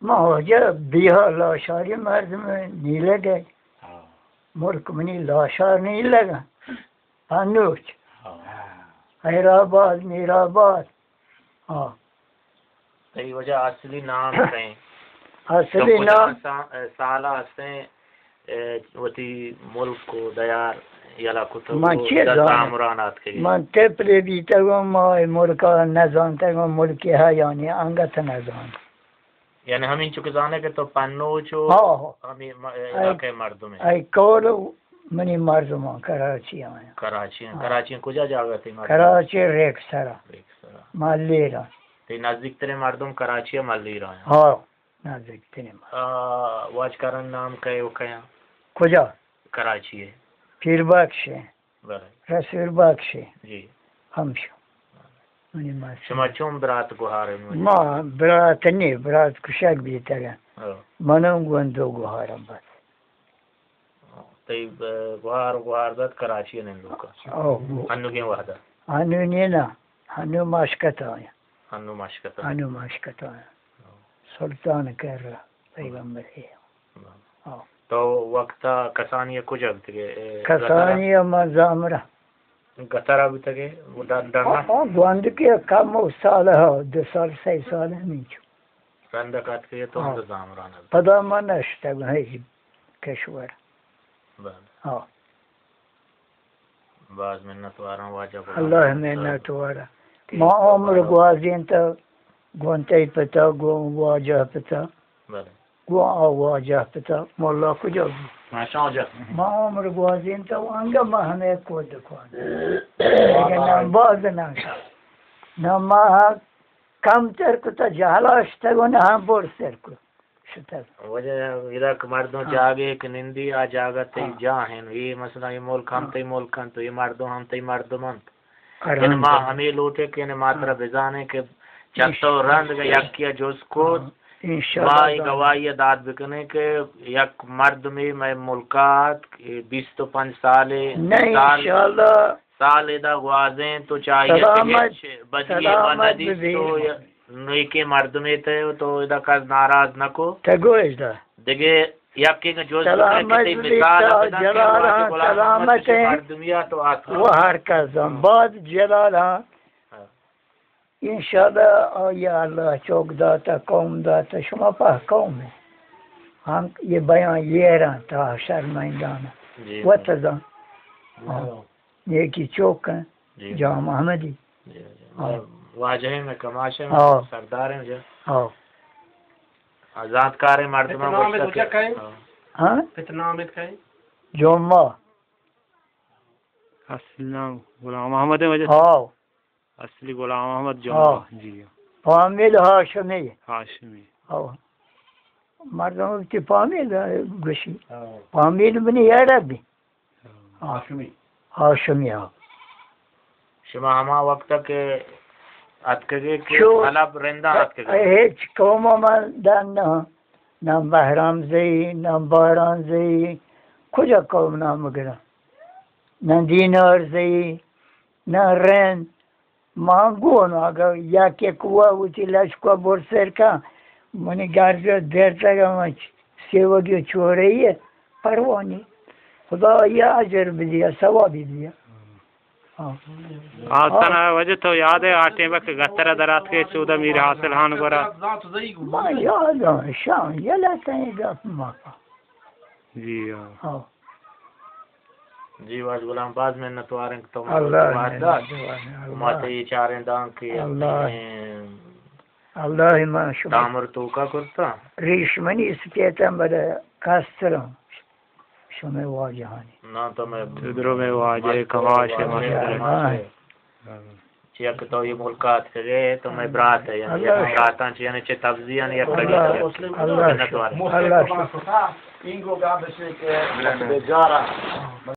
ما واجہ بیہا لاشاری مردم نیلگ ء۔ ہاں۔ ملک منی لاشار نیلگ ء۔ پنوچ۔ ہاں۔ حیرآباد، میرآباد۔ ہاں۔ تئی واجہ اصلی نام کئے؟ اصلی تو کجا نام؟ سا-، سالا ہستیں، اے، وتی ملک و دیار یلا کتگ من و چی در زاناں؟ زامران آتکگی؟ من طفلے بیتگوں، ما اے ملکا نزانتگوں، ملکے ہا یعنی انگت نزانت۔ یعنی ہمینچو کہ زانے کہ تو پنوچ و ہاں، ہاں۔ ہمیں م-، اے، علاقہ مردم ہے۔ اے کول منی مردمان کراچی آیاں۔ کراچی ہیں۔ ہاں۔ کراچی ہیں کجا جاگہ تئی مردم؟ کراچی ریک سرا۔ ریک سرا۔ ملیر آں۔ تئی نزدیک ترین مردم کراچی ہے، ملیر آیاں۔ ہاں۔ نزیک ترین مردم۔ آ، واجکاران نام کئے و کئے آں؟ کجا؟ کراچی ہے۔ پیر بخش ہے۔ بلے۔ رسول بخش ہے۔ جی۔ ہمشو۔ منی ماسی۔ شما چون برات گوہار ہیں؟ ما برات نہیں، برات کشک بیتگ۔ ہاں۔ منم گون دو گوہارم بس۔ تئی، اه، گوہار و گوہار دات کراچی ء نندوک ء۔ او۔ انوگیں وہد ء۔ انو نینا، انو ماشکت آیا۔ انو ماشکت آیا۔ انو ماشکت آیا۔ او۔ سلطان کر پیغمبر ہے۔ بلے۔ او۔ تو وقت ء کسانی ء کجا بیتگے؟ اے، کسانی ء ما زامرا۔ گترا بیتگے؟ ڈ-، ڈنا؟ آ، آ، گوندکی کم و سال ء، دو سال، سہ سال ہمینچو۔ رندک آتکگے تو ہاں۔ ہمدا زامران ء۔ پدا من نشتگ ہیچ کشور۔ بلے۔ ہاں۔ باز منت واراں واجہ غلام اللہ محمد صاحب۔ منت وارا۔ کہ ما تو عمر بارو۔ گوازینت گون تئی پتا، گون واجہ پتا۔ بلے۔ گون آ واجہ پتا، مولا کجا بی؟ ماشاء اللہ۔ ما عمر گوازینت و انگا ما ہمے کود کون۔ اگہ نہ باز نہ۔ نہ ما کم تر کتا جہلا شتگ و نہ ہم بر سر کت۔ شتگ۔ واجہ ادا کہ مردم ہاں۔ جاگے کہ نندی آ جاگہ تئی ہاں۔ جاہ انت۔ اے مثلاً اے ملک ہم ہاں۔ تئی ملک انت، اے مردم ہم تئی مردم انت۔ آرام یعنی ما دہ۔ ہمے لوٹے کہ یعنی ما ترا ہاں۔ بزانیں کہ چہ تو انشاءاللہ۔ رند اگہ یکے ء جست کت، ہاں۔ انشاءاللہ ما اے زاناں۔ گواہی ء دات بکنیں کہ یک مردمے مئے ملک ء ات، اے بیست و پنچ سالے، نہ، سال، انشاءاللہ۔ سال ادا گوازینت و چہ آئی ء سلامت، ہچ بدی ء ما سلامت ندیست ببی۔ و یا نیکیں مردمے تے و تو ادا کس ناراض نہ کو۔ تگو ادا۔ دگہ یکے کہ جست بکن کہ سلامت تئی ببی مثال تا ء بدن کہ جلال واجہ ہاں، غلام محمد سلامت چشیں ہیں۔ مردمی ء تو آتکا۔ و ہر کس ہم۔ ہاں۔ باز جلال ہاں۔ ہاں۔ انشاءاللہ آئی ء اللہ چوک داتہ، قوم داتہ، شما پہ قوم ہے۔ ہم یہ بیان یہ رہا تا شرمندانہ۔ جی۔ وت زان۔ ہاں۔ نیکی چوک ہیں۔ جی۔ جام احمدی۔ جی، جی۔ ہاں۔ واجہ ہیں، کماش ہیں، ہاں۔ سردار ہیں، جی۔ ہاں۔ آزادکار ہیں، مردم پت نام گوشتہ تو کہ چکا ہیں؟ ہاں۔ ہاں؟ پت نام ات کہیں؟ جمعہ۔ اصل نام غلام محمد ہیں، واجہ۔ ہاں۔ اصلی غلام محمد جمعہ، ہاں۔ جی۔ فامیل ہاشمی۔ ہاشمی۔ ہاں۔ مردم وتی فامیل گوشی۔ ہاں۔ فامیل منی عربی۔ ہاں۔ ہاشمی۔ ہاشمی، ہاں۔ شما ہما وقت کہ اتکگے کہ چو-، حلب رندا اتکگے؟ ہچ قوم ما دان نہ، نہ بہرام زئی، نہ باران زئی، کجا قوم نام گرا؟ نہ دینار زئی، نہ رند، ما گون اگہ یک یک وا وتی لشکر بر سر کن، منی گرج درتگ من سیوگی چورئی پروانی۔ خدا یا اجر بدیا، ثوابی دیا۔ ہاں۔ آ تنا واجہ تو یاد ہے آ ٹیم کہ گترا درات کے چودہ میر حاصل ہان گورا؟ ما یاد ہاں، شان یلا تئیں گپ ما۔ جی ہاں۔ ہاں۔ جی واجہ غلام، باز منت واریں کہ تو منا اللہ وقت دات۔ منت واریں، ما اللہ۔ تئی چاریں دان کہ اللہ۔ اللہ ما شما تامر توکا کرتا۔ ریش منی سپیتاں بلے کستراں شمئے واجہانی۔ نا تو میں تو درو میں واجہ مست کماش واجہ مست۔ مست۔ چیا کہ تو یہ ملک ء اتکگے، تو مئے برات ئے، یعنی اللہ۔ یک براتاں چہ، یعنی چہ تبزی یعنی یک کڑی اللہ۔ تو۔ اللہ۔ منت وار۔ اللہ۔